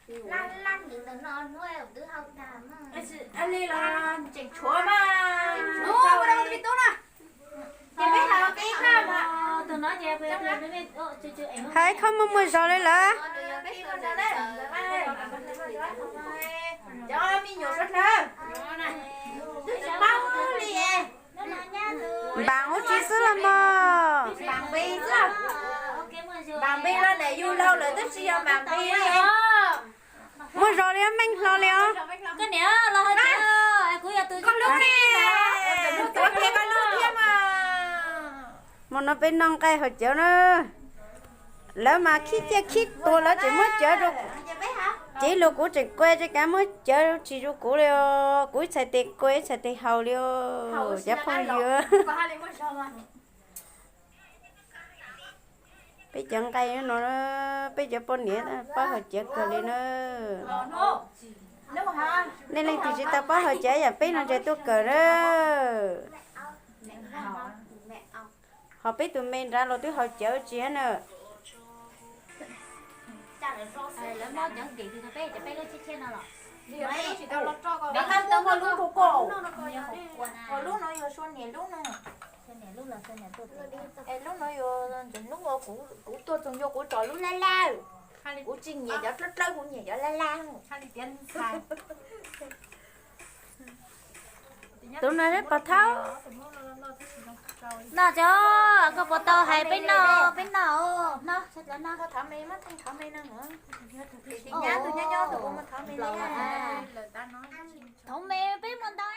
Li los tseem tshuav mas. Hais kho muaj muaj zog li lawm. Cov me nyuam sawv daws, twb tsis paub li. Npaam ua tsi xwb los mog? Npaam npe xwb. Npaam npe los ntawm yus laus lawm twb tsis yog npaam npe li. Muaj zog li, meej hlo li os. Koj niam los hais tias kuv yog tus, koj lub thiab, koj lub thiab mas. Hmo no peb noj nqaij haus cawv na. Lawv mas khib ciaj khib tuag, lawv tseem muab cawv rau. Ces ib lus kuv tseem qua tsis kav, muab cawv tsis rau kuv li os. Kuv ib txhais tes qua ib txhais tes haus li os cov phooj ywg. Peb cov nqaij no, peb cov poj niam paub haus cawv kawg li na. Nej leej twg tsis tau paub haus cawv yam peb no ces tuaj kawm na. Ho peb tus me nrad los twb haus cawv tsis na. Lub no yog Sua niam lub no. Lub no yog ntxeev lub, kuv tuaj txog ncua kuv tso lub laj laj. Kuv tsis nyiam cov dlawb dlawb, kuv nyiam cov laj laj. Tus no pos thaub. Noj tso, koj puas tau hais peb noj, peb noj, noj. Thov me, thov me peb muaj ntau.